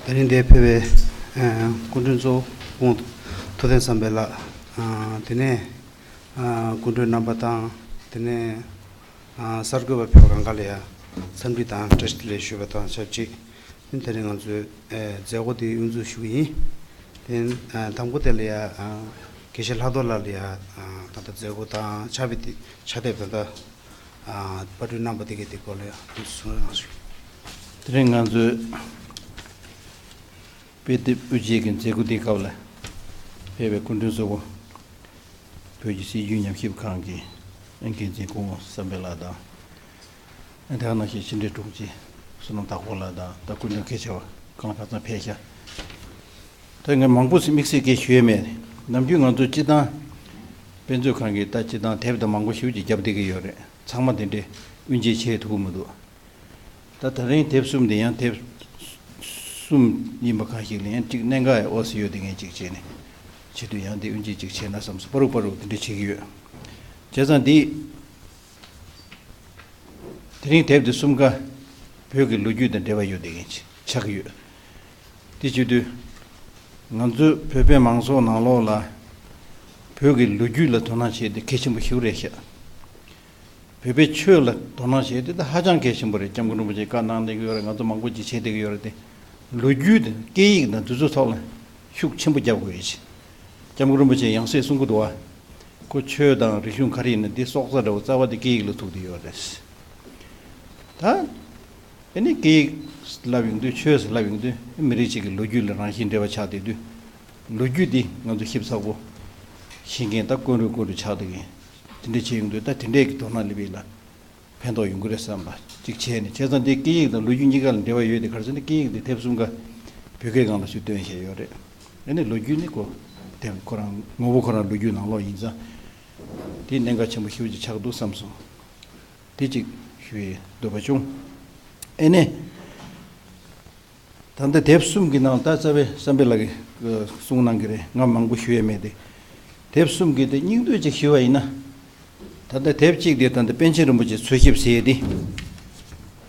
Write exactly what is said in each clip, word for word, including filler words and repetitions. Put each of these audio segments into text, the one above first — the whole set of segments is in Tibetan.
ད་རིང་འདིར་ཕེབས་པའི་ཨ་སྐུ་མགྲོན་གཙོ་བོ་སྐུ་ངོ་ཐུབ་བསྟན་བསམ་འཕེལ་ལགས། ཨ་དེ་ནས་ཨ་སྐུ་མགྲོན་རྣམ་པ་དང་། དེ་ནས་ཨ་གསར་འགོད་པ་ཕེབས་པ་གང་ག་ལ་ཡང་འཚམས་འདྲི་དང་བཀྲ་ཤིས་བདེ་ལེགས་ཞུ་བ་དང་ཆབས་ཅིག་ཨ་ནི་ད་རིང་ང་ཚོའི་ཨ་མཛད་སྒོ་འདི་དབུ་འཛུགས་ཞུ་གི་ཡིན། དེ་ཨ་དང་པོ་དེ་ལ་ཡང་ཨ་དགེ་བཤེས་ལྷག་རྡོར་ལགས་ལ་ཡང་ཨ་ད་ལྟ་མཛད་སྒོ་དང་ཕྱག་དེབ་དེ་ཕྱག་དེབ་ད་ལྟ་ཨ་པར་སྐྲུན་གནང་བ་དེ་གའི་དེ་སྐོར་ལ་ཡང་དུས་སུ་གསུང་རོགས་གནང་ཞུ། དེ་རིང་ང་ཚོས་དཔེ་དེབ་དབུ་འབྱེད་ཀྱི་མཛད་སྒོ་དེའི་སྐབས་ལ་ཕེབས་པའི་སྐུ་མགྲོན་གཙོ་བོ། བོད་ཀྱི་སྲིད་བྱུས་ཉམས་ཞིབ་ཁང་གི་འགན་འཛིན་སྐུ་ངོ་བསམ་འཕེལ་ལགས་དང་། དེ་ག་ནང་བཞིན་ཕྱི་འབྲེལ་དྲུང་ཆེ་བསོད་ནམས་དྭགས་པོ་ལགས་དང་། ད་སྐུ་མགྲོན་གལ་ཆེ་བ་གང་ལ་གང་འཚམ་ཕེབས་ཤག་ད་ངས་མང་པོ་ཞིག་དམིགས་བསལ་སྐད་ཞུ་ཡས་མེད། ནམ་རྒྱུན་ང་ཚོ་སྤྱི་བཏང་དཔེ་མཛོད་ཁང་གིས་ད་སྤྱི་བཏང་དེབ་དང་མང་པོ་ཞེ་པོ་ཅིག་རྒྱབ་བསྡད་ཀྱི་ཡོད་རེད། ཚང་མ་དེ་འདྲའི་དབུ་འབྱེད་བྱེད་ཐུབ་ཀྱི་མི་འདུག་ད་ད་རིང་དེབ་གསུམ་དེ་ཡང་དེབ་གསུམ་ཡིན་པ་གང་ཞིག་ལ་ཡང་གཅིག་གནད་འགག་ཡང་ཨོ་སི་ཡོད་དེ་ངས་གཅིག་བྱས་ནས་བྱེད་དུས་ཡང་དེ་དབུ་འབྱེད་གཅིག་བྱས་ན་བསམ་སོང་། པ་རུ་པ་རུ་དེ་འདྲ་བྱེད་ཀྱི་ཡོད། བྱས་ཙང་འདི་དེ་རིང་དེབ་དེ་གསུམ་ཀ་བོད་ཀྱི་ལོ་རྒྱུས་དང་འབྲེལ་བ་ཡོད་དེ་ངས་ཆགས་ཀྱི་ཡོད། དེ་བྱེད་དུས་ང་ཚོའི་བོད་པའི་མང་ཚོགས་ནང་ལོགས་ལ་བོད་ཀྱི་ལོ་རྒྱུས་ལ་དོ་སྣང་བྱེད་དེ་གལ་ཆེན་པོ་ཞིག་རེད་ཤག་བོད་པའི་ཆོས་ལ་དོ་སྣང་བྱེད་དེ་ད་ཧ་ཅང་གལ་ཆེན་པོ་རེད། སྐྱབས་མགོན་རིན་པོ་ཆེས་བཀའ་གནང་བསྡད་ཀྱི་ཡོད་རེད། ང་ཚོ་མང་པོ་ཅིག་བྱེད་བསྡད་ཀྱི་ཡོད་རེད་དེ། ལོ་རྒྱུས་དང་སྐད་ཡིག་དང་འདི་ཚོ་ཐོག་ལ་ཤུགས་ཆེན་པོ་རྒྱབ་དགོས་ཡོད་ཅེས་སྐྱབས་མགོན་རིན་པོ་ཆེས་ཡང་སེ་གསུང་གི་འདུག་བ། ཁོ་ཆོས་དང་རིག་གཞུང་ག་རེ་ཡིན་ན་འདི་སྲོག་རྩ་འདྲ་བོ་རྩ་བ་དེ་སྐད་ཡིག་ལ་ཐུག་བསྡད་ཡོད་རེད། ད་ཨ་ནི་སྐད་ཡིག་ལབ་ཡོང་དུས་ཆོས་ཟེར་ལབ་ཡོང་དུས་མི་རིགས་གཅིག་གི་ལོ་རྒྱུས་ལ་རང་བཞིན་འབྲེལ་བ་ཆགས་བསྡད་དུས། ལོ་རྒྱུས་འདི་ང་ཚོ་ཞིབ་ཚགས་པོ་ཤེས་མཁན་ད་དཀོན་རུ་དཀོན་རུ་ཆགས་བསྡད་མཁན་དེ་འདྲ་བྱས་ཡོང་དུས། ད་དེ་འདྲས་ཀྱི་དོ་སྣང་སླེབས་ཡས་ལ་ཕན་ཐོགས་ཡོང་གི་རེད་བསམ་པ་གཅིག་བྱས་ནས། བྱས་ཙང་འདི་སྐད་ཡིག་དང་ལོ་རྒྱུས་གཉིས་ཀ་ལ་འབྲེལ་བ་ཡོད་དེ། ག་རེ་ཟེར་ན་སྐད་ཡིག་འདི་དེབ་གསུམ་ཀ་བོད་སྐད་སྒང་ལ་ཚུར་བཏོན་བཞག་ཡོད་རེད། ཨ་ནི་ལོ་རྒྱུས་ནི་ཁོ་དེབ་ཁོ་རང་ངོ་བོ་ཁོ་རང་ལོ་རྒྱུས་ནང་ལོགས་ཡིན་ཙང་། དེ་གནད་འགག་ཆེན་པོ་ཞེ་པོ་ཅིག་ཆགས་འདུག་བསམ་སོང་། དེ་གཅིག་ཞུ་ཡས་འདོད་པ་བྱུང་། ཨེ་ནས། ད་ལྟ་དེབ་གསུམ་གྱི་ནང་ད་རྩ་བའི་བསམ་འཕེལ་ལགས་ཀྱིས་གསུངས་གནང་གི་རེད། ང་མང་པོ་ཞུ་ཡས་མེད་དེ། དེབ་གསུམ་གྱི་དེ་སྙིང་བསྡུས་ཅིག་ཞུ་བ་ཡིན་ན། ད་ལྟ་དེབ་གཅིག་དེ་ད་ལྟ་པཎ་ཆེན་རིན་པོ་ཆེའི་འཚོལ་ཞིབ་ཟེར་ཡས་དེ།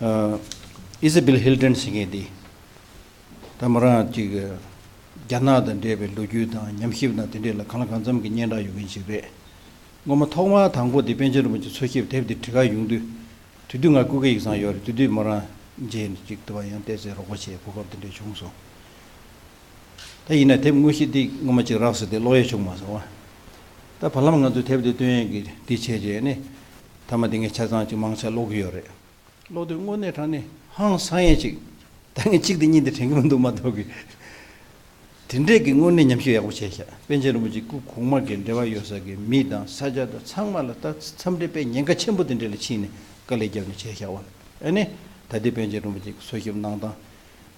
ཨ་ཨི་ཟི་བེལ་ཧིལ་ཏོན་ཟེར་མཁན་དེ། ད་མོ་རང་ཅིག་རྒྱ་ནག་དང་འབྲེལ་བའི་ལོ་རྒྱུས་དང་ཉམས་ཞིབ་དང་དེ་འདྲས་ལ་གང་ལ་གང་འཚམ་གྱི་སྙན་གྲགས་ཡོད་མཁན་ཞིག་རེད། སྔོན་མ་ཐོག་མར་དང་པོ་དེ་པཎ་ཆེན་རིན་པོ་ཆེའི་འཚོལ་ཞིབ་དེབ་དེ་བྲིས་ག་ཡོང་དུས། དེ་དུས་ང་སྐུ་སྒེར་ཡིག་ཚང་ཡོད་རེད། དེ་དུས་མོ་རང་མཇལ་ནས་ཅིག་དུ་བ་ཡང་བལྟས་ཚེ་རོགས་པ་བྱས་གོ་སྐབས་དེ་འདྲས་བྱུང་སོང་། ད་ཡིན་ན་དེབ་དངོས་གཞི་འདི་སྔོན་མ་ཅིག་རག་སོང་དེ་ཀློག་ཡས་བྱུང་མ་སོང་བ། ད་བར་ལམ་ང་ཚོས་དེབ་དེ་བཏོན་ཡས་ཀྱི་འདི་བྱས་རྗེས་ནས་མཐའ་མ་དེ་ངས་ཆ་ཚང་ཅིག་མང་ཆེ་ཀློག་གི་ཡོད་རེད། ཀློག་དུས་དངོས་གནས་དྲང་གནས་ཧང་སང་ཡས་ཅིག་ད་ངས་གཅིག་དང་གཉིས་དེ་དྲན་གྱི་མི་འདུག་མ་གཏོགས་ཀྱི། དེ་འདྲས་ཀྱི་དངོས་གནས་ཉམས་ཞིབ་ཡག་པོ་བྱས་ཤག་པཎ་ཆེན་རིན་པོ་ཆེ་སྐུ་གོང་མ་གི་འབྲེལ་བ་ཡོད་ས་གི་མི་དང་ས་ཆ་དང་ཚང་མ་ལ་ད་འཚམས་འདྲི་དཔེ་ཉེན་ཁ་ཆེན་པོ་དེ་འདྲས་ལ་ཕྱིན་ནས་དཀའ་ལས་བརྒྱབ་ནས་བྱས་ཤག་བ། ཨ་ནི་ད་ལྟའི་པཎ་ཆེན་རིན་པོ་ཆེ་གི་འཚོལ་ཞིབ་གནང་སྟངས།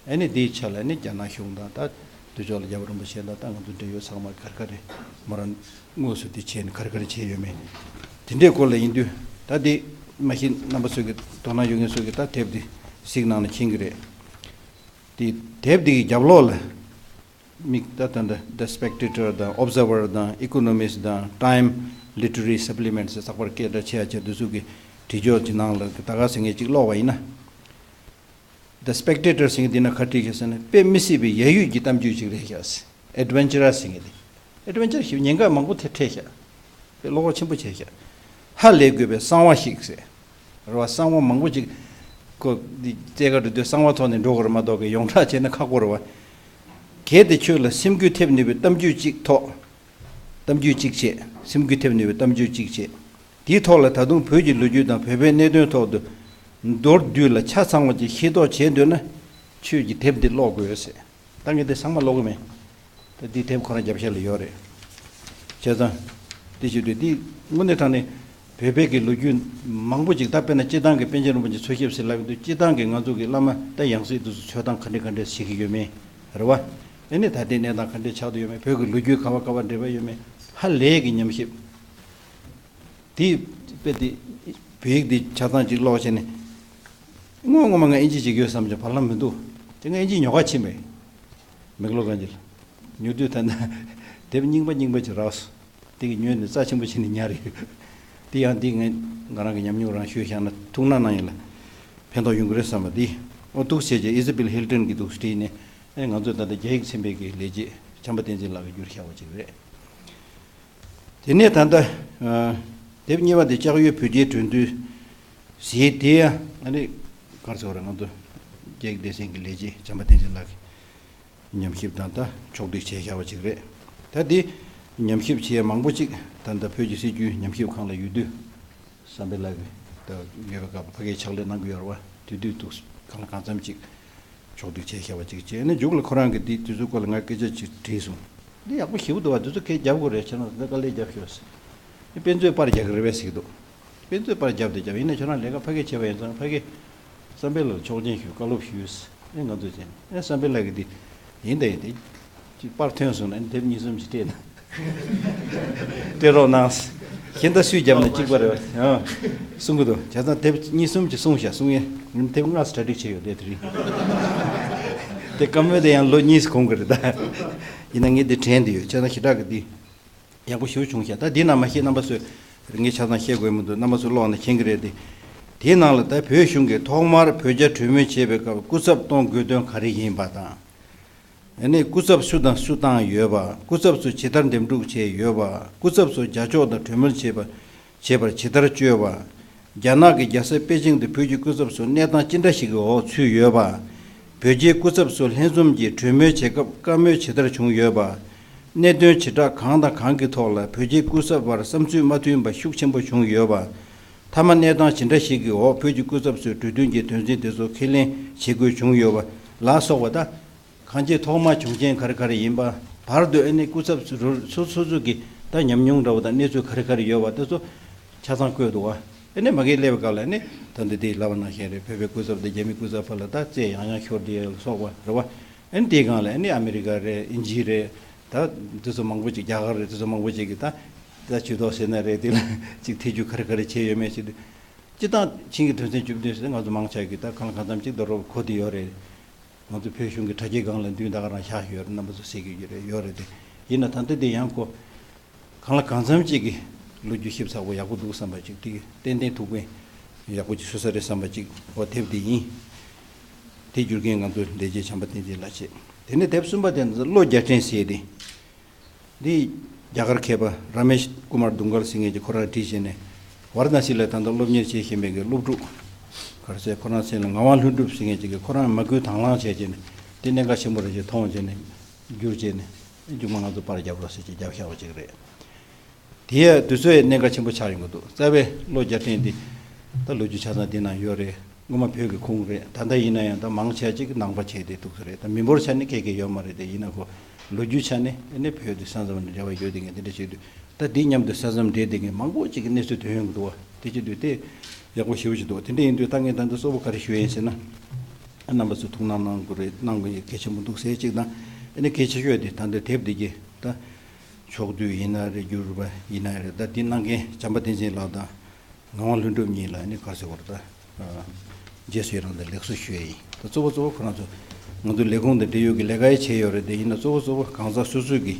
ཨ་ནི་དེའི་ཆ་ལ་ནི་རྒྱ་ནག་གཞུང་དང་ད་དུས་ཕྱོགས་ལ་རྒྱལ་བ་རིན་པོ་ཆེ་དང་ད་ང་ཚོ་འབྲེལ་ཡོད་ཚང་མ་ག་རེ་ག་རེ་མོ་རང་དངོས་སུ་དེ་བྱས་ནས་ག་རེ་ག་རེ་བྱས་ཡོད་མེད། དེ་འདྲའི་སྐོར་ལ་ཡིན་དུས་ད་དེ་མ་གཞི་རྣམ་པ་ཚོས་ཀྱི་དོ་སྣང་ཡོད་མཁན་ཚོས་ཀྱི་ད་དེབ་དེ་གཟིགས་གནང་ན་མཁྱེན་གྱི་རེད། དེ་དེབ་དེ་གི་རྒྱབ་ལོགས་ལ་མིག་ད་ད་ད་The Spectator དང་Observer དང་Economist དང་Time Literary Supplement ཟེར་ཚགས་པར་སྐད་གྲགས་ཆེ་ཡ་ཆེ་དེ་ཚོ་གི་བྲིས་ཆོག་ཅིག་ནང་ལ་ད་ག་ཟེར་མཁན་ཅིག་ཀློག་པ་ཡིན་ན། The Spectator ཟེར་མཁན་འདི་ན་ག་རེ་བྲིས་ཤག་ཟེར་ན་དཔེ་མི་སྲིད་པའི་ཡ་ཡུལ་གྱི་གཏམ་རྒྱུད་ཅིག་རེད་ཤག་ཟེར། Adventure ཟེར་མཁན་འདི། Adventure ཞེས་ཉེན་ཁ་མང་པོ་དེ་འཕྲད་ཤག་དཔེ་བློ་ཁོག་ཆེན་པོ་བྱས་ཤག་ཧ་ལས་དགོས་པའི་གསང་བ་ཞིག་ཟེར། རེད་བ། གསང་བ་མང་པོ་ཅིག་ཁོ་འདི་རྩེ་ག་འགྲོ་དུས་གསང་བ་ཐོག་ནས་འགྲོ་དགོས་རེད་མ་གཏོགས་ཀྱི་ཡོངས་གྲགས་བྱས་ན་ཁག་པོ་རེད་བ། གལ་ཏེ་ཁྱོད་ལ་སེམས་འགུལ་ཐེབས་ནུས་པའི་གཏམ་རྒྱུད་ཅིག་ཐོགས། གཏམ་རྒྱུད་གཅིག་བྱས། སེམས་འགུལ་ཐེབས་ནུས་པའི་གཏམ་རྒྱུད་གཅིག་བྱས། དེའི་ཐོག་ལ་ད་དུང་བོད་ཀྱི་ལོ་རྒྱུས་དང་བོད་པའི་གནད་དོན་ཐོག་ཏུ་མདོར་བསྡུས་ལ་ཆ་ཚང་བ་ཅིག་ཤེས་རྟོགས་བྱེད་འདོད་ན་ཁྱོད་ཀྱིས་དེབ་འདི་ཀློག་དགོས་ཟེར། ད་ངས་འདི་ཚང་མ་ཀློག་གི་མེད། ད་འདི་དེབ་ཁོ་རང་རྒྱབ་ཤ་ལ་ཡོད་རེད། བྱས་ཙང་། འདི་བྱེད་དུས་འདི་དངོས་གནས་དྲང་ནས་བོད་པའི་གི་ལོ་རྒྱུས་མང་པོ་ཅིག་ད་དཔེར་ན་སྤྱིར་བཏང་གི་པཎ་ཆེན་རིན་པོ་ཆེ་འཚོལ་ཞིབ་ཟེར་ལབ་ཡོང་དུས་སྤྱིར་བཏང་གི་ང་ཚོ་གི་བླ་མ་ད་ཡང་སྲིད་དེ་ཚོ་འཚོལ་སྟངས་ག་འདྲ་ག་འདྲ་བྱེད་ཀྱི་ཡོད་མེད། རེད་བ། ཨེ་ནས་ད་ལྟའི་གནས་སྟངས་ག་འདྲ་ཆགས་བསྡད་ཡོད་མེད། བོད་ཀྱི་ལོ་རྒྱུས་ག་བ་ག་བ་འབྲེལ་བ་ཡོད་མེད། ཧ་ལས་ཀྱི་ཉམས་ཞིབ། དེ་དཔེ་དེ་བོད་ཡིག་འདི་ཆ་ཚང་ཅིག་ཀློག་བྱས་ནས། སྔོན་སྔོན་མ་ང་ཨིན་ཇི་ཅིག་ཡོད་བསམ་ཀྱང་བར་ལམ་མི་འདུག་དེ་ང་ཨིན་ཇི་ཉོ་ག་ཕྱིན་པས། མེག་ལོ་གན་ཇི་ལ། ཉོ་དུས་ད་ལྟ་དེབ་རྙིང་པ་རྙིང་པ་ཅིག་རག་སོང་། དེ་གི་ཉོས་ནས་རྩ་ཆེན་པོ་བྱས་ནས་ཉར་ཡོད། དེ་ཡང་འདི་ངས་ང་རང་གི་ཉམས་མྱོང་རང་ཤོད་བཞག་ན་ཐུགས་སྣང་གནང་ཡིན་ལ། ཕན་ཐོགས་ཡོང་གི་རེད་བསམ་པ་འདི། ཨོ་འདུག་བྱས་རྗེས་ཨི་ཟི་བེལ་ཧིལ་ཏོན་གྱིས་འདུག་བྲིས་ནས། ཨེ་ང་ཚོས་ད་ལྟ་རྒྱ་ཡིག་ཚན་པའི་གི་ལས་བྱེད་བྱམས་པ་བསྟན་འཛིན་ལགས་ཀྱིས་བསྒྱུར་བཞག་པ་ཅིག་རེད། དེ་ནས་ད་ལྟ་ཨ་དེབ་གཉིས་པ་དེ་ལྕགས་ཡོས་བོད་རྒྱའི་འགྲོ་འདུལ་ཟེར་དེ་ཡང་ཨ་ནི་ག་རེ་ཟེར་བ་རེད། ང་ཚོ་རྒྱ་ཡིག་སྡེ་ཚན་གྱི་ལས་བྱེད་བྱམས་པ་བསྟན་འཛིན་ལགས་ཀྱིས་ཉམས་ཞིབ་དང་ད་ཕྱོགས་བསྡུས་བྱས་བཞག་པ་ཅིག་རེད། ད་འདི་ཉམས་ཞིབ་བྱེད་ཡ་མང་པོ་ཅིག་ད་ལྟ་བོད་ཀྱི་སྲིད་བྱུས་ཉམས་ཞིབ་ཁང་ལ་ཡོད་དུས། བསམ་འཕེལ་ལགས་ཀྱིས་ད་ཡོད་པའི་སྐབས་ཕ་གིར་ཕྱག་ལས་གནང་གི་ཡོད་རེད་བ། དེ་དུས་འདུག་གང་ལ་གང་འཚམ་ཅིག་ཕྱོགས་བསྡུས་བྱས་བཞག་པ་ཅིག་བྱས་ནས། མཇུག་ལ་ཁོ་རང་གིས་འདི་དུས་ཚོད་སྐོར་ལ་ང་སྐད་ཆ་ཅིག་དྲིས་སོང་། འདི་ཡག་པོ་ཞེ་པོ་འདུག་བ། འདི་ཚོ་ཁས་རྒྱབ་དགོས་རེད། ཁྱེད་རང་ཚོ་དཀའ་ལས་རྒྱབ་ཤོག་ཟེར། དཔེ་མཛོད་པར་རྒྱག་གི་རེད་པས་ཟེར་གྱི་འདུག་དཔེ་མཛོད་པར་རྒྱབ་དེ་རྒྱབ་ཡིན་ན་ཁྱོད་རང་ལས་ཀ་ཕ་གིར་བྱས་པ་ཡིན་ཙང་ཕ་གིར་བསམ་འཕེལ་ལགས་ལ་ཆོག་མཆན་ཞུ། བཀའ་སློབ་ཞུས། ཨེ་ང་ཚོས་བྱས་ནས་ཨེ་བསམ་འཕེལ་ལགས་ཀྱིས་འདི་ཡིན་ད་ཡིན་ཏེ་ཅིག་པར་ཐོན་སོང་ན་ཨེ་དེབ་གཉིས་གསུམ་ཅིག་སྤྲད་ན། སྤྲད་རོགས་གནང་། གཞན་དག་སུས་བརྒྱབ་ན་གཅིག་པ་རེད་བ། ཨ། གསུང་གི་འདུག་བྱས་ཙང་དེབ་གཉིས་གསུམ་ཅིག་གསུངས་ཤག་གསུང་ཡས། དེབ་ལྔ་གྲ་སྒྲིག་བྱས་ཡོད་དེ་དེ་རིང་། དེ་བཀའ་མོལ་དེ་ཡང་ལོ་གཉིས་གོང་གི་རེད་ད། ཡིན་ན་ངས་འདི་དྲན་བསྡད་ཡོད། བྱས་ཙང་ཞེ་དྲག་གི་འདི་ཡག་པོ་ཞེ་པོ་བྱུང་ཤག་ད་འདི་ནང་མ་ཤེས་རྣམ་པ་ཚོས་ངས་ཆ་ཚང་བཤད་དགོས་མི་འདུག་རྣམ་པ་ཚོས་ཀློག་ན་མཁྱེན་གི་རེད་དེ། དེའི་ནང་ལ་ད་བོད་གཞུང་གིས་ཐོག་མར་བོད་རྒྱ་གྲོས་མོལ་བྱེད་པའི་སྐབས་སྐུ་ཚབ་གཏོང་དགོས་དོན་ག་རེ་ཡིན་པ་དང་། ཨ་ནི་སྐུ་ཚབ་སུ་དང་སུ་བཏང་ཡོད་པ། སྐུ་ཚབ་ཚོ་ཇི་ལྟར་འདེམས་སྒྲུག་བྱས་ཡོད་པ། སྐུ་ཚབ་ཚོ་རྒྱ་ཕྱོགས་དང་གྲོས་མོལ་བྱེད་པ། བྱེད་པར་ཇི་ལྟར་བཅོལ་བ། རྒྱ་ནག་གི་རྒྱལ་ས་པེ་ཅིང་དུ་བོད་ཀྱི་སྐུ་ཚབ་ཚོ་གནས་སྟངས་ཅི་འདྲ་ཞིག་གི་འོག་ཚུད་ཡོད་པ། བོད་རྒྱའི་སྐུ་ཚབ་ཚོ་ལྷན་འཛོམས་ཀྱིས་གྲོས་མོལ་བྱེད་སྐབས་བཀའ་མོལ་ཇི་ལྟར་བྱུང་ཡོད་པ། གནད་དོན་བྱེ་བྲག་གང་དང་གང་གི་ཐོག་ལ་བོད་རྒྱའི་སྐུ་ཚབ་བར་བསམ་ཚུལ་མ་མཐུན་པ་ཤུགས་ཆེན་པོ་བྱུང་ཡོད་པ། མཐའ་མ་གནས་སྟངས་ཇི་འདྲ་ཞིག་གི་འོག་བོད་ཀྱི་སྐུ་ཚབ་ཚོས་གྲོས་མཐུན་གྱི་དོན་ཚན་དེ་ཚོ་ཁས་ལེན་བྱེད་དགོས་བྱུང་ཡོད་པ་ལ་སོགས་པ་དང་། གང་ཅི་ཐོག་མ་བྱུང་རྐྱེན་ག་རེ་ག་རེ་ཡིན་པ། བར་དུ་ཨ་ནི་སྐུ་ཚབ་ཚོ་རུ་སོ་སོ་སོ་གི་ད་ཉམས་མྱོང་འདྲ་བོ་དང་གནས་ཚུལ་ག་རེ་ག་རེ་ཡོད་པ་དེ་ཚོ་ཆ་ཚང་བཀོད་འདུག་བ། ཨ་ནི་མ་གིར་སླེབས་པའི་སྐབས་ལ་ཨ་ནི་ད་འདི་དེ་ལབ་པ་ནང་བཞིན་རེད། བོད་པའི་སྐུ་ཚབ་དེ་རྒྱ་མི་སྐུ་ཚབ་ཕར་ལ་ད་རྩེ་ཡང་ཡང་ཤོར་དེ་ལ་སོགས་པ་རེད་བ། ཨ་ནི་དེའི་སྒང་ལ་ཨ་ནི་ཨ་མི་རི་ཀ་རེད། དབྱིན་ཇི་རེད། ད་དེ་ཚོ་མང་པོ་ཅིག་རྒྱ་གར་རེད། དེ་ཚོ་མང་པོ་ཅིག་གིས་ད་ད་ཇུས་གཏོགས་ཟེར་ན་རེད། དེ་ལ་ཅིག་ཐེ་ཇུས་ག་རེ་ག་རེ་བྱས་ཡོད་མེད་ཅིག་དེ་སྤྱི་བཏང་ཆིངས་ཀྱི་དོན་ཚན་བཅུ་བདུན་ཟེར་ང་ཚོ་མང་ཆེ་གིས་ད་གང་ལ་གང་འཚམ་ཅིག་ད་རོབ་གོ་བསྡད་ཡོད་རེད། ང་ཚོ་བོད་གཞུང་གི་དྲ་རྒྱའི་སྒང་ལ་མདུན་ད་ག་རང་བཞག་ཡོད་རེད། རྣམ་པ་ཚོ་གཟིགས་ཀྱི་ཡོད་རེད། ཡོད་རེད་དེ། ཡིན་ན་ད་ལྟ་དེ་ཡང་ཁོ་གང་ལ་གང་འཚམ་ཅིག་གི་ལོ་རྒྱུས་ཞིབ་ཚགས་པོ་ཡག་པོ་འདུག་བསམ་པ་ཅིག་དེ་ཏན་ཏན་ཐུགས་ཕན་ཡག་པོ་ཅིག་གསོས་ས་རེད་བསམ་པ་ཅིག་འོ་དེབ་དེ་ཡིན། དེ་བསྒྱུར་མཁན་ང་ཚོ་ལས་བྱེད་བྱམས་པ་བསྟན་འཛིན་ལགས་བྱས། དེ་ནས་དེབ་གསུམ་པ་དེ་ནི་བློ་རྒྱ་ཕྲན་ཟེར་ཏེ། འདི་རྒྱ་གར་མཁས་པ་ར་མེཤ་ཀུ་མར་དུང་གལ་ཟེར་མཁན་གྱིས་ཁོ་རང་བྲིས་བྱས་ནས། ཝཱ་ར་ཎ་སི་ལ་ད་ལྟ་སློབ་གཉེར་བྱེད་བཞིན་པའི་གི་སློབ་ཕྲུག་ག་རེ་ཟེར། ཁོ་རང་མཚན་ལ་ངག་དབང་ལྷུན་གྲུབ་ཟེར་མཁན་ཅིག་གིས་ཁོ་རང་མ་བསྐུལ་དང་བླངས་བྱས་བྱས་ནས་འདི་གནད་འགག་ཆེན་པོ་རེད་ཅེས་མཐོང་བྱས་ནས་བསྒྱུར་བྱས་ནས་མཇུག་མ་ང་ཚོ་པར་རྒྱབ་རོགས་ཟེར་ཅེས་རྒྱབ་བཞག་པ་ཅིག་རེད། དེ་ཡང་དུས་ཚོད་ཡང་གནད་འགག་ཆེན་པོ་ཆགས་ཡོང་གི་འདུག་རྩ་བའི་བློ་རྒྱ་ཕྲན་འདི་ད་ལོ་རྒྱུས་ཆ་ཚང་འདི་ན་ཡོད་རེད། སྔོན་མ་བོད་ཀྱི་ཁུངས་རེད། ད་ལྟ་ཡིན་ན་ཡང་ད་མང་ཆེ་ཅིག་ནང་པ་བྱས་ཏེ་འདུག་ས་རེད། ད་མི་འབོར་ཆ་ནས་ཁྱད་ཁྱད་ཡོད་མ་རེད། དེ་ཡིན་ན་ཁོ་ལོ་རྒྱུས་ཆ་ནས་ཨ་ནི་བོད་དེ་ས་མཚམས་ནས་འབྲེལ་བ་ཡོད་དེ་ངས་དེ་འདྲ་བྱེད་དུས་ད་འདི་མཉམ་དུ་ས་མཚམས་འབྲེལ་དེ་ངས་མང་པོ་ཅིག་གི་གནས་ཚུལ་ཐོན་ཡོང་གི་འདུག་བ། དེ་བྱེད་དུས་དེ་ཡག་པོ་ཞེ་པོ་ཅིག་འདུག་དེ་འདྲ་ཡིན་དུས་ད་ངས་ད་ལྟ་གཙོ་བོ་ག་རེ་ཞུ་ཡིན་ཟེར་ན། རྣམ་པ་ཚོས་ཐུགས་སྣང་གནང་དགོས་རེད། གནང་དགོས་ཡ་གལ་ཆེན་པོ་འདུག་ཟེར་ཅིག་དང་། ཨ་ནི་གལ་ཆེ་ཤོས་དེ་ད་ལྟ་དེབ་འདི་གི་ད་ཕྱོགས་བསྡུས་ཡིན་ན་རེད། བསྒྱུར་བ་ཡིན་ན་རེད། ད་འདི་གནང་མཁན་བྱམས་པ་བསྟན་འཛིན་ལགས་དང་། ངག་དབང་ལྷུན་གྲུབ་གཉིས་ལ་ནི་ག་རེ་ཟེར་དགོས་རེད་ད། རྗེས་སུ་ཡི་རང་དང་ལེགས་སོ་ཞུ་ཡ་ཡིན། ད་གཙོ་བོ་གཙོ་བོ་ཁོ་རང་ཚོ་ང་ཚོ་ལས་ཁུངས་དང་འབྲེལ་ཡོད་ཀྱི་ལས་ཀ་ཡང་བྱས་ཡོད་རེད། དེ་ཡིན་ན་གཙོ་བོ་གཙོ་བོ་གང་ཟག་སོ་སོ་གི་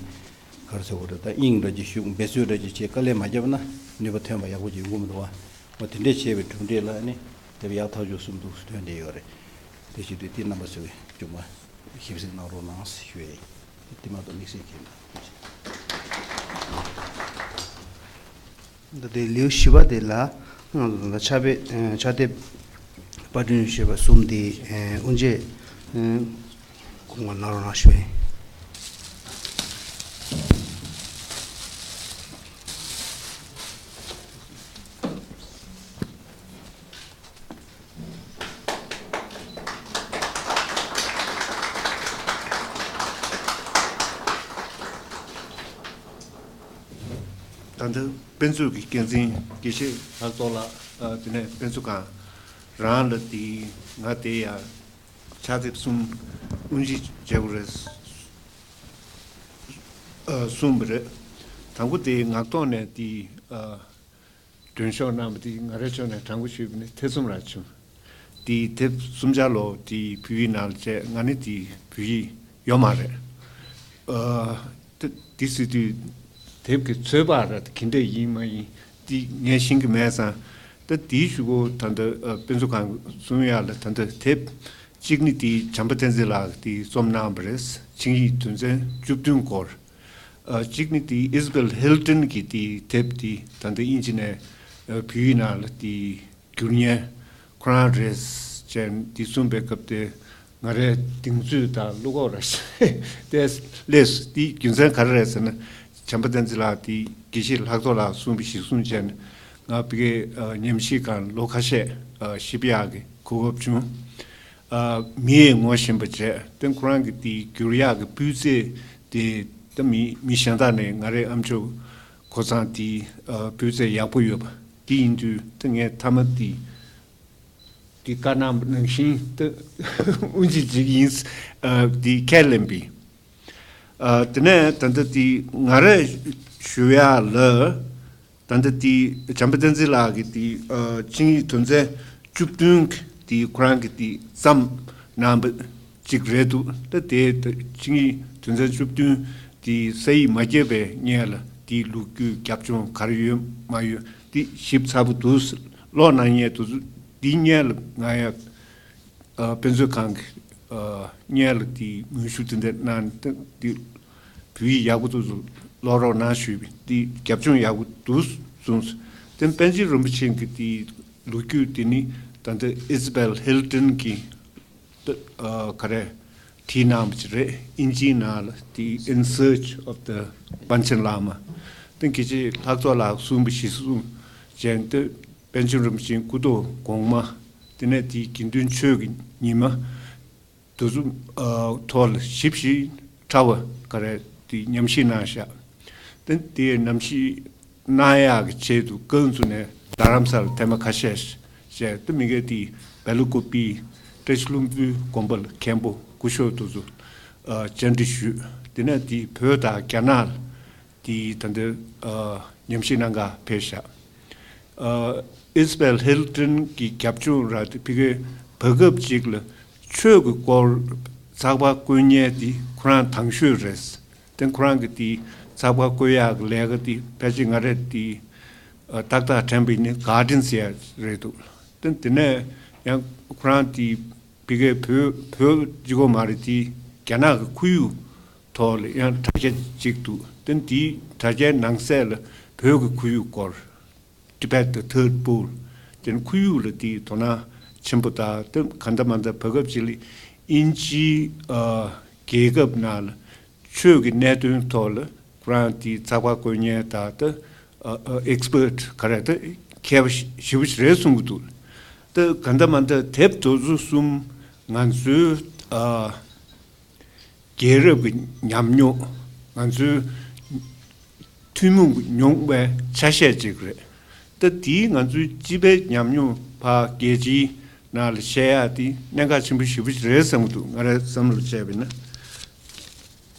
ག་རེ་ཟེར་དགོས་རེད་ད། དབྱིངས་འདྲ་ཅིག་ཞུགས། འབད་རྩོལ་འདྲ་ཅིག་བྱས། དཀའ་ལས་མ་བརྒྱབ་ན་ནུས་པ་ཐོན་པ་ཡག་པོ་ཅིག་ཡོང་གི་མི་འདུག་བ། འོ་དེ་འདྲས་བྱས་པའི་གྲུབ་འབྲས་ལ་ནི་དེབ་ཡག་ཐག་ཆོད་གསུམ་འདུག་ཐོན་བསྡད་ཡོད་རེད། དེ་བྱེད་དུས་དེ་རྣམ་པ་ཚོས་མཇུག་མ་ཞིབ་གཟིགས་གནང་རོགས་གནང་ཞུ་ཡ་ཡིན། དེ་མ་གཏོགས་དམིགས་བསལ་གྱི་མེད། ད་ལྟའི་ལེའུ་བཞི་པ་དེ་ལ་ང་ཚོ་ད་ཕྱག་དཔེ་ཕྱག་དེབ་པར་སྐྲུན་ཞེས་པ་གསུམ་དེ་དབུ་འབྱེད་སྐུ་ངོ་གནང་རོགས་གནང་ཞུ་ཡ་ཡིན། ད་ལྟ་དཔེ་མཛོད་ཀྱི་འགན་འཛིན་དགེ་བཤེས་ལྷག་རྡོར་ལགས། ཨ་དེ་ནས་དཔེ་མཛོད་ཁང་རང་ལ་དེ་ང་དེ་ཡ་ཕྱག་དེབ་གསུམ་དབུ་འབྱེད་བྱེད་དགོས་རེད་གསུངས་པ་རེད། དང་པོ་དེ་ངག་ཐོག་ནས་དེ་ཨ། མདུན་ཤོག་གནང་བ་དེ་ང་རའི་ཕྱོགས་ནས་དྲང་པོ་ཞུས་པ་ནི་ཐེ་ཚོམ་རང་བྱུང་། དེའི་དེབ་གསུམ་ཆར་ལོ་དེའི་བོད་ཡིག་ནང་ལ་བྱས། ང་ནི་དེའི་བོད་ཡིག་ཡོད་མ་རེད། ཨ། དེ་དེ་ཟེར་དུས་དེབ་ཀྱི་ཚོད་དཔག་ར་དེ་ག་འདྲ་ཡིན་མ་ཡིན་དེ་ངས་ཤེས་ཀྱི་མེད་ཙང་། ད་དེའི་གཞུག་གུ་ད་ལྟ་ཨ་དཔེ་མཛོད་ཁང་གསུམ་ཡག་ལ་ད་ལྟ་དེབ་ གཅིག་ནི་དེ་བྱམས་པ་བསྟན་འཛིན་ལགས་ཀྱིས་དེ་རྩོམ་གནང་བ་རེད། ཆིངས་ཡིག་དོན་ཚན་བཅུ་བདུན་སྐོར། ཨ། གཅིག་ནི་དེ་ཨིས་བེལ་ཧིལ་ཏོན་གྱིས་དེ་དེབ་དེ་ད་ལྟ་དབྱིན་ཇི་ནས་ཨ་བོད་ཡིག་ནང་ལ་དེ་བསྒྱུར་མཁན་ཁོ་རང་རེད་ཅེས་དེ་གསུངས་པའི་སྐབས་དེ་ང་རའི་གདེང་ཚོད་དང་བློ་ཁོག་ར་དེ་སླེབས་སོང་། དེ་རྒྱུ་མཚན་ག་རེ་རེད་ཟེར་ན། བྱམས་པ་བསྟན་འཛིན་ལགས་དེ་དགེ་བཤེས་ལྷག་རྡོར་ལགས་གསུངས་པ་གཞིར་བཟུང་བྱས་ནས་ང་ཕ་གིའི་ཨ་ཉམས་ཞིབ་ཁང་ལོ་ཁ་ཤས་ཨ་ཞིབ་ཡག་གི་གོ་སྐབས་བྱུང་། ཨ་མི་ཡིས་ངོ་ཤེས་པ་བྱས། དེ་ཁོ་རང་གི་དེ་བསྒྱུར་ཡག་གི་སྤུས་ཚད་དེ་ད་མི་མི་གཞན་དག་ནས་ང་རའི་ཨམ་ཅོག་ཁོ་ཚང་དེ་ཨ་སྤུས་ཚད་ཡག་པོ་ཡོད་པ་དེ་ཡིན་དུས། ད་ངས་མཐའ་མ་དེ་དེ་བཀའ་གནང་བ་ནང་བཞིན་ད་དབུ་འབྱེད་ཅིག་ཡིན། ཨ་དེ་ཁས་ལེན་པས། ཨ་དེ་ནས་ད་ལྟ་དེ་ང་རས་ཞུ་ཡག་ལ། ད་ལྟ་དེ་བྱམས་པ་བསྟན་འཛིན་ལགས་ཀྱིས་དེ་ཨ་ཆིངས་ཡིག་དོན་ཚན་བཅུ་བདུན་གྱི་དེ་ཁོ་རང་གིས་དེ་བརྩམས་གནང་བ་ཅིག་རེད་འདུག་ད་དེ་ད་ཆིངས་ཡིག་དོན་ཚན་བཅུ་བདུན་དེ་ས་ཡིག་མ་བརྒྱབ་པའི་སྔོན་ལ་དེ་ལོ་རྒྱུས་རྒྱབ་ལྗོངས་ག་རེ་ཡོད་མ་ཡོད་དེ་ཞིབ་ཚགས་པོ་འདུག་ཀློག་གནང་མཁན་དེ་ཚོ་དེའི་སྔོན་ལ་ང་ཡང་ཨ་དཔེ་མཛོད་ཁང་གི་ཨ་སྔོན་ལ་དེ་ངོ་ཤུགས་དེ་འདྲ་གནང་། ད་དེ་བོད་ཡིག་ཡག་པོ་འདུག་ཀློག་རོགས་གནང་ཞུས་པས། དེ་རྒྱབ་ལྗོངས་ཡག་པོ་འདུག་གསུངས་སོང་། དེ་པཎ་ཆེན་རིན་པོ་ཆེ་གི་དེ་ལོ་རྒྱུས་དེ་ནི་ད་ལྟ་ཨིས་བེལ་ཧིལ་ཏོན་གྱིས་ད་ཨ་ག་རེ་བྲིས་གནང་བ་ཅིག་རེད། དབྱིན་ཇིའི་ནང་ལ་དེ་In Search of the Panchen Lama། དེ་དགེ་བཤེས་ལྷག་རྡོར་ལགས་གསུངས་པ་གཞིར་བཟུང་བྱས་ཏེ་པཎ་ཆེན་རིན་པོ་ཆེའི་སྐུ་ཐོག་གོང་མ། དེ་ནས་དེའི་དགེ་འདུན་ཆོས་ཀྱི་ཉི་མ། དེ་ཚོ་ཨ་ཐོག་ལ་ཞིབ་ཞིབ་ཕྲ་བ་ག་རེ་དེ་ཉམས་ཞིབ་གནང་བཞག་དེ་དེའི་ཉམས་ཞིབ་གནང་ཡག་གི་ཆེད་དུ་ཀན་ལྷོ་ནས་རྡ་རམ་ས་ལ་ཐེངས་མ་ཁ་ཤས་བྱས་ཏེ། མི་སྒེར་དེ་སྦེལ་ཀོབ་པི་བཀྲ་ཤིས་ལྷུན་པོའི་དགོན་པ་ལ་མཁན་པོ་སྐུ་ཞབས་དེ་ཚོ་ཨ་བཅར་འདྲི་ཞུས། དེ་ནས་དེ་བོད་དང་རྒྱ་ནག་ལ་དེ་ད་ལྟ་ཨ་ཉམས་ཞིབ་གནང་ག་ཕེབས་བཞག་ཨ་ཨིས་བེལ་ཧིལ་ཏོན་གྱི་རྒྱབ་ལྗོངས་ར་དེ་ཕ་གིའི་བར་སྐབས་ཅིག་ལ་ཆོས་ཀྱི་སྐོར་ཚགས་པར་བཀོད་མཁན་དེ་ཁོ་རང་དང་ཤོས་རེད། དེ་ཁོ་རང་གི་དེ་ཚགས་པར་བཀོད་ཡག་གི་ལས་ཀ་དེ་ཕལ་ཆེར་ང་རས་དེ་ཨ་ཏག་ཏག་དྲན་པ་ཡིན་ན་གྷར་ཌེན་ཟེར་ཡག་རེད་འདུག་དེ་དེ་ནས་ཡང་ཁོ་རང་དེ་ཕ་གིའི་བོད་བོད་གཅིག་པོ་མ་རེད། དེ་རྒྱ་ནག་གི་ཁོར་ཡུག་ཐོག་ལ་ཡང་དྲ་རྒྱ་གཅིག་འདུག་དེ་དེའི་དྲ་རྒྱའི་ནང་གསེས་ལ་བོད་ཀྱི་ཁོར་ཡུག་སྐོར། Tibet the Third Pole། དེ་ནི་ཁོར་ཡུག་ལ་དེའི་དོ་སྣང་ཆེན་པོ་དང་། དེ་གང་ལྟར་མ་ལྟར་བར་སྐབས་ཅིག་ལ་དབྱིན་ཇིའི་ཨ་རྒྱལ་ ཁབ་ནང་ལ་ཆོས་ཀྱི་གནད་དོན་ཐོག་ལ་ཁོ་རང་དེའི་ཚགས་པར་བཀོད་མཁན་དང་། ད་ཨ་ཨ་ཨེག་སི་པར་ཊི་ག་རེ་ད་མཁས་པ་ཞེ་པོ་ཞིག་རེད་གསུང་གི་འདུག་ད་གང་ལྟར་མ་ལྟར་དེབ་དེ་ཚོ་གསུམ་ང་ཚོའི་ཨ་རྒྱལ་རབས་ཀྱི་ཉམས་མྱོང་། ང་ཚོའི་ཐུན་མོང་གི་མྱོང་བའི་ཆ་ཤས་ཅིག་རེད། ད་དེའི་ང་ཚོའི་སྤྱི་པའི་ཉམས་མྱོང་ཕར་རྒྱལ་སྤྱིའི་ནང་ལ་བཤད་ཡག་དེ་གནད་འགག་ཆེན་པོ་ཞེ་པོ་ཅིག་རེད་བསམ་གྱི་འདུག་ང་རའི་བསམ་བློ་བྱས་པ་ཡིན་ན།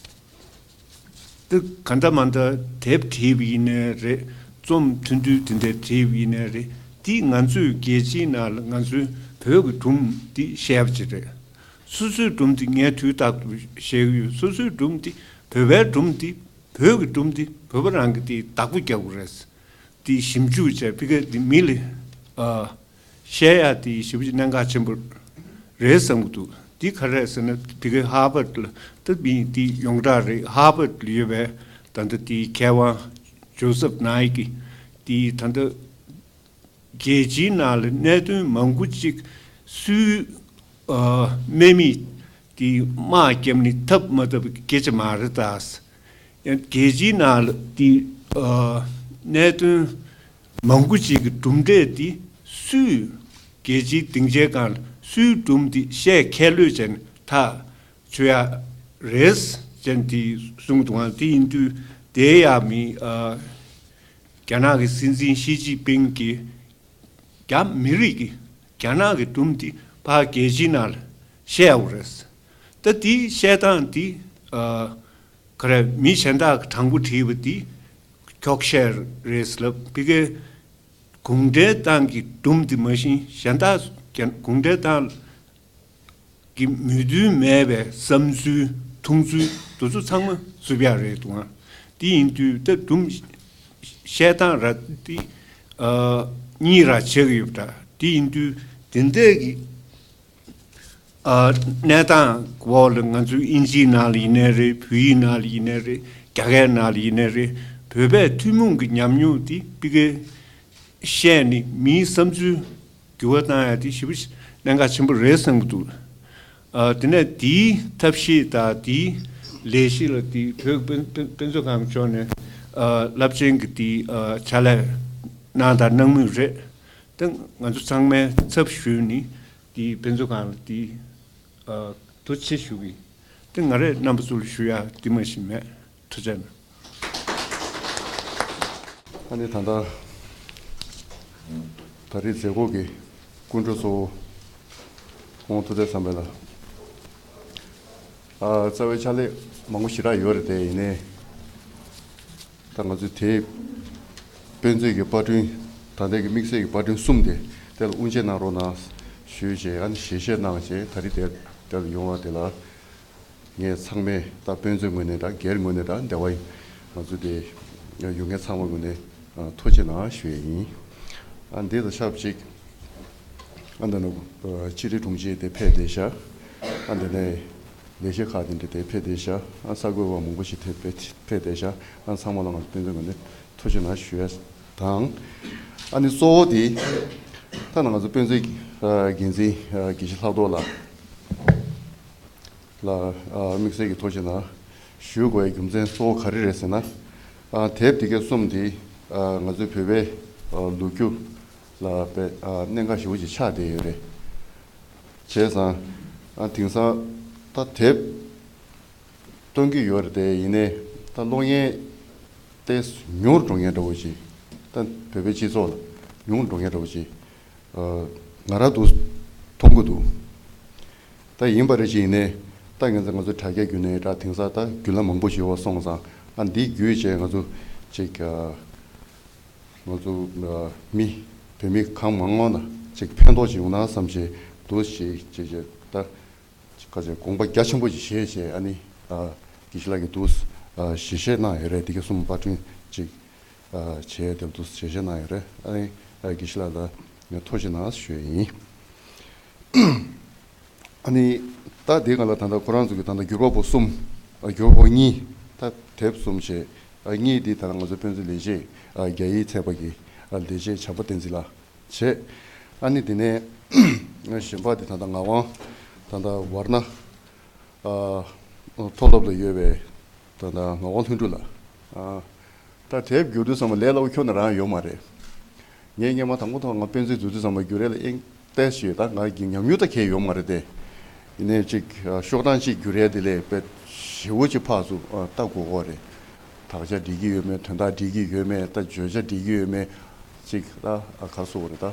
ད་གང་ལྟར་མ་ལྟར་དེབ་བྲིས་པ་ཡིན་ནའི་རེད། རྩོམ་ཐུང་ཐུང་དེ་འདྲ་བྲིས་པ་ཡིན་ནའི་རེད། དེ་ང་ཚོས་རྒྱལ་སྤྱིའི་ནང་ལ་ང་ཚོའི་བོད་ཀྱི་སྒྲུང་དེ་བཤད་པ་ཅིག་རེད། སོ་སོའི་སྒྲུང་དེ་ངས་དུས་རྟག་ཏུ་བཤད་ཀྱི་ཡོད། སོ་སོའི་སྒྲུང་དེ་བོད་པའི་སྒྲུང་དེ་བོད་ཀྱི་སྒྲུང་དེ་བོད་པ་རང་གིས་དེ་བདག་པོ་རྒྱག་དགོས་རེད། དེ་ཞིབ་འཇུག་བྱས། ཕ་གིར་དེ་མི་ལ་ཨ་བཤད་ཡག་དེ་ཞེ་པོ་ཅིག་གནད་འགག་ཆེན་པོ་རེད་བསམ་གྱི་འདུག་དེ་ག་རེ་རེད་ཟེར་ན། ཕ་གིའི་ཧར་ཝརཌ་ལ་ད་མི་དེ་ཡོངས་གྲགས་རེད། ཧར་ཝརཌ་ལ་ཡོད་པའི་ད་ལྟ་དེའི་མཁས་དབང་ཇོ་སེབ་ནའི་ཀི་དེ་ད་ལྟ་རྒྱལ་སྤྱིའི་ནང་ལ་གནད་དོན་མང་པོ་ཅིག་སུའི་ཨ་དམག་མིས་དེ་དམག་བརྒྱབ་ནས་ཐབས་མ་ཐབས་སྐད་ཆ་མ་རེད་ད། ཡང་རྒྱལ་སྤྱིའི་ནང་ལ་དེ་ཨ་གནད་དོན་མང་པོ་ཅིག་གི་གྲུབ་འབྲས་དེ་སུས་རྒྱལ་སྤྱིའི་སྡིངས་ཆའི་སྒང་ལ་སུའི་སྒྲུང་དེ་བཤད་ཁས་ལྷོད་བྱས་ནས་ཐག་ཆོད་ཡག་རེད་ཅེས་དེ་གསུངས་འདུག་ཨང་། དེ་ཡིན་དུས་དེ་ཡང་མི་ཨ་རྒྱ་ནག་གི་སྲིད་འཛིན་ཞི་ཅིན་ཕིང་གིས་རྒྱ་མི་རིགས་ཀྱི་རྒྱ་ནག་གི་སྒྲུང་འདི་ཕར་རྒྱལ་སྤྱིའི་ནང་ལ་བཤད་ཡག་རེད། ད་དེའི་བཤད་སྟངས་འདི་ཨ་ག་རེ་མི་གཞན་དག་གིས་དྲང་པོ་བྲིས་པ་འདི་འཁྱོག་བཤད་རེད་ལབ། ཕ་གིའི་གུང་ཁྲན་ཏང་གི་སྒྲུང་འདི་མ་གཞི་གཞན་དག་གུང་ཁྲན་ཏང་གི་མོས་མཐུན་མེད་པའི་བསམ་ཚུལ་མཐོང་ཚུལ་དེ་ཚོ་ཚང་མ་བསུབ་ཡག་རེད་འདུག་ཨང་། དེ་ཡིན་དུས་ད་སྒྲུང་བཤད་སྟངས་ར་དེ་ཨ་གཉིས་ར་ཆགས་ཀྱི་ཡོད་པ་འདྲ། དེ་ཡིན་དུས་དེ་འདྲས་ཀྱི་ ཨ། གནས་སྟངས་འོག་ལ་ང་ཚོའི་དབྱིན་ཇིའི་ནང་ལ་ཡིན་ནའི་རེད། བོད་ཡིག་ནང་ལ་ཡིན་ནའི་རེད། རྒྱ་སྐད་ནང་ལ་ཡིན་ནའི་རེད། བོད་པའི་ཐུན་མོང་གི་ཉམས་མྱོང་འདི་སྤུས་ཀའི་བཤད་ནས་མིའི་བསམ་ཚུལ་འགྱུར་བ་བཏང་ཡ་དེ་ཞེ་པོ་གནད་འགག་ཆེན་པོ་རེད་བསམ་གྱི་འདུག་ཨ། དེ་ནས་དེའི་ཐབས་ཤེས་དང་དེའི་ལས་གཞི་ལ་དེའི་བོད་དཔེ་དཔེ་དཔེ་མཛོད་ཁང་གི་ཕྱོགས་ནས། ཨ། རླབས་ཆེན་གྱི་དེའི། ཨ། ཕྱག་ལས་གནང་དང་གནང་མུས་རེད། དེ་ང་ཚོ་ཚང་མའི་ཚབ་ཞུས་ནས་དེའི་དཔེ་མཛོད་ཁང་ལ་དེའི། ཨ། ཐུགས་རྗེ་ཆེ་ཞུ་གི། དེ་ང་རས་རྣམ་པ་ཚོ་ལ་ཞུ་ཡ་དེ་མ་གཞི་མེད། ཐུགས་རྗེ་གནང་། ཨ་ནི་ད་ལྟ་ད་རེས་མཛད་སྒོ་གི་སྐུ་མགྲོན་གཙོ་བོ་ཁོང་ཐུགས་བརྩེ་བསམ་འཕེལ་ལགས། ཨ། རྩ་བའི་ཕྱག་ལས་མང་པོ་ཞེ་དྲག་ཡོད་རེད་དེ། ཡིན་ནའི་ད་ང་ཚོའི་དེབ་དཔེ་མཛོད་ཀྱི་པར་སྐྲུན། ད་ལྟའི་གི་དམིགས་བསལ་གྱི་པར་སྐྲུན་གསུམ་དེ་དེ་ལ་དབུ་འབྱེད་གནང་རོགས་གནང་ཞུས་བྱས། ཨ་ནི་ཞལ་བཞེས་གནང་བྱས། ད་རེས་དེ་དེ་ལ་ཡོང་བ་དེ་ལ་ངས་ཚང་མས་ད་དཔེ་མཛོད་ངོས་ནས་འདྲ། སྒེར་ངོས་ནས་འདྲ། འདི་བ་ཡིན་ང་ཚོ་དེ་ཡོད་མཁན་ཚང་མ་ངོས་ནས། ཨ། ཐུགས་རྗེ་གནང་ཞུ་ཡས་ཡིན། ཨ། འདི་དང་ཆབས་ཅིག་ཨ། འདི་ནས་ཕྱི་དྲིལ་དྲུང་ཆེ་དེ་ཕེབས་བསྡད་ཤག་ཨ། འདི་ནས་ལས་བྱེད་ཁག་དེ་འདྲ་དེ་ཕེབས་བསྡད་ཤག་ཨ། གསར་འགོད་པ་མང་པོ་ཞིག་དེ་ཕེབས་ཕེབས་བསྡད་ཤག་ཨ། ཚང་མ་ལ་ང་ཚོ་དཔེ་མཛོད་ངོས་ནས་ཐུགས་རྗེ་གནང་ཞུ་ཡས་དང་། ཨ་ནི་གཙོ་བོ་དེ་ད་ང་ཚོ་དཔེ་མཛོད་ཀྱི། ཨ། འགན་འཛིན། ཨ། དགེ་བཤེས་ལྷག་རྡོར་ལགས་ལ། ཨ། དམིགས་བསལ་གྱི་ཐུགས་རྗེ་གནང་ཞུ་དགོས་པའི་རྒྱུ་མཚན་གཙོ་བོ་ག་རེ་རེད་ཟེར་ན། ཨ། དེབ་འདི་ག་གསུམ་འདི། ཨ། ང་ཚོའི་བོད་པའི། ཨ། ལོ་རྒྱུས་ལ་དཔེ། ཨ། གནད་འགག་ཞེ་པོ་ཅིག་ཆགས་བསྡད་ཡོད་རེད། བྱས་ཙང་། ཨ། དེང་སང་ད་དེབ་སྟོན་གྱི་ཡོད་རེད་དེ། ཡིན་ནའི་ད་ཀློག་མཁན་དེ་ཉུང་རུ་འགྲོ་མཁན་འདྲ་བོ་ཅིག་ད་བོད་པའི་སྤྱི་ཚོགས་ལ་ཉུང་རུ་འགྲོ་མཁན་འདྲ་བོ་ཅིག་ཨ། ང་རང་འདུག་མཐོང་གི་འདུག་ད་ཡིན་པ་རེད། ཅིག་ཡིན་ནའི་ད་ང་ཚོ་ང་ཚོ་དྲ་རྒྱ་བརྒྱུད་ནས་ད་དེང་སང་ད་བརྒྱུད་ལམ་མང་པོ་ཞིག་ཡོད་པ་སོང་ཙང་། ཨ། འདི་བརྒྱུད་བྱས་ང་ཚོ་ཅིག་ཨ། ང་ཚོ། ཨ། མི་བོད་མི་གང་མང་མང་ལ་ཅིག་ཕན་ཐོགས་ཅིག་ཡོང་ན་བསམ་བྱས་འདུག་ཅིག་ཅིག་ཅིག་ད་ཁ་ཅིག་དགོངས་པ་རྒྱ་ཆེན་པོ་ཅིག་བཞེས་བྱས། ཨ་ནི། ཨ། དགེ་བཤེས་ལགས་ཀྱིས་འདུག་ཨ། ཞལ་བཞེས་གནང་ཡོད་རེད། འདི་ག་གསུམ་པར་སྐྲུན་ཅིག་ཨ། བྱས་དེ་འདུག་ཞལ་བཞེས་གནང་ཡོད་རེད། ཨ་ནི། ཨ། དགེ་བཤེས་ལགས་ལ་ངས་ཐུགས་རྗེ་གནང་ཞུ་ཡས་ཡིན། ཨ་ནི། ད་འདི་ག་ལ་ད་ལྟ་ཁོ་རང་ཚོ་གི་ད་ལྟ་བསྒྱུར་པ་པོ་གསུམ། ཨ། བསྒྱུར་པ་པོ་གཉིས། ད་དེབ་གསུམ་བྱས། ཨ། གཉིས་འདི་ད་ལྟ་ང་ཚོ་དཔེ་མཛོད་ལས་བྱེད། ཨ། རྒྱ་ཡིག་ཚད་པ་གི། ཨ། ལས་བྱེད་བྱམས་པ་བསྟན་འཛིན་ལགས་བྱས། ཨ་ནི་དེ་ནས་གཞན་པ་འདི་ད་ལྟ་ངག་དབང་། ད་ལྟ་ཝར་ན། ཨ། མཐོ་སློབ་ལ་ཡོད་པའི་ད་ལྟ་ངག་དབང་ལྷུན་གྲུབ་ལགས། ཨ། ད་དེབ་བསྒྱུར་དུས་ཙམ་པ་ལས་སླ་པོ་ཁྱོན་ནས་རང་ཡོད་མ་རེད། ངས་སྔོན་མ་དང་པོ་ཐོག་ང་དཔེ་མཛོད་འཛུགས་དུས་ཙམ་པ་བསྒྱུར་ཡས་ལ་ཨེ་ཏོག་ཙམ་ཡོད། ད་ང་གི་ཉམས་མྱོང་ད་གང་ཡང་ཡོད་མ་རེད་དེ། ཡིན་ནའི་ཅིག་ཨ། ཤོག་གྲངས་གཅིག་བསྒྱུར་ཡས་དེ་ལས་དཔེ་ཞེ་པོ་ཅིག་ཕར་ཚུར། ཨ། ལྟ་དགོས་ཀྱི་རེད། དག་ཆ་འགྲིག་གི་ཡོད་མེད། དོན་དག་འགྲིག་གི་ཡོད་མེད། ད་བརྗོད་བྱ་འགྲིག་གི་ཡོད་མེད། ཅིག་ད། ཨ། ག་རེ་ཟེར་དགོས་རེད། ད་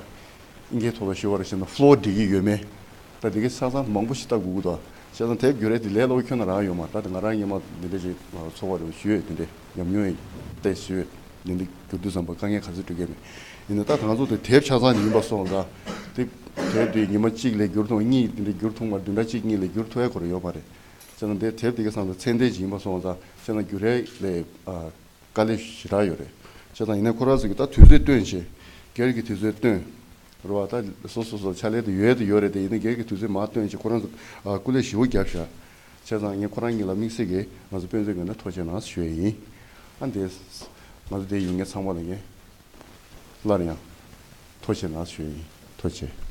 ཨིན་སྐད་ཐོག་ལ་ཞུས་པ་རེད་བྱས་ན་ཕ་ལོ་འགྲིག་གི་ཡོད་མེད། ད་འདི་གའི་ཆ་ཚང་མང་པོ་ཞིག་ལྟ་དགོས་ཀྱི་འདུག་བྱས་ཙང་དེབ་བསྒྱུར་ཡས་དེ་ལས་སླ་པོ་ཁྱོན་ནས་རང་ཡོད་མ་རེད། ད་དེ་ང་རང་སྔོན་མ་འདི་འདྲ་ཅིག་ཚོར་བ་རེ་ཞུ་ཡོད། དེ་འདྲའི་ཉམས་མྱོང་ཡོད་དེ་ཞུ་ཡོད། འདི་འདི་བསྒྱུར་དུས་ཙམ་པ་དཀའ་ངལ་ག་ཚོད་འཕྲད་ཀྱི་མེད། ཡིན་ན་ད་ང་ཚོ་དེ་དེབ་ཆ་ཚང་ཡིན་པ་སོང་ཙང་། དེ་དེབ་དེ་ཉི་མ་གཅིག་ལས་བསྒྱུར་ཐུབ་པ། གཉིས་དེ་འདྲ་བསྒྱུར་ཐུབ་མ་རེད། བདུན་ཕྲག་གཅིག་གཉིས་ལས་བསྒྱུར་ཐུབ་ཡས་ཁོ་རང་ཡོད་མ་རེད། བྱས་ཙང་དེ་དེབ་དེ་ག་ཚང་དེ་ཚད་ལྡན་ཅིག་ཡིན་པ་སོང་ཙང་། བྱས་ཙང་བསྒྱུར་ཡས་ལས། ཨ། དཀའ་ལས་ཞེ་དྲག་ཡོད་རེད། བྱས་ཙང་ཡིན་ནའི་ཁོ་རང་ཚོ་གིས་ད་དུས་ཚོད་བཏོན་བྱས། སྒེར་གྱི་དུས་ཚོད་བཏོན། རེད་བ། ད་སོ་སོ་སོ་ཕྱག་ལས་དེ་ཡོད་དེ་ཡོད་རེད་དེ། ཡིན་ནའི་སྒེར་གྱི་དུས་ཚོད་མར་བཏོན་བྱས་ཁོ་རང་ཚོ། ཨ། སྐུ་ལས་ཞེ་པོ་བརྒྱབ་ཤག་བྱས་ཙང་ངས་ཁོ་རང་གཉིས་ལ་དམིགས་བསལ་གྱིས་ང་ཚོ་དཔེ་མཛོད་ངོས་ནས་ཐུགས་རྗེ་གནང་ཞུ་ཡས་ཡིན། ཨ། འདི་ང་ཚོ་འདིར་ཡོད་མཁན་ཚང་མ་ལ་ངས་སླར་ཡང་ཐུགས་རྗེ་གནང་ཞུ་ཡས་ཡིན། ཐུགས་རྗེ་ཆེ།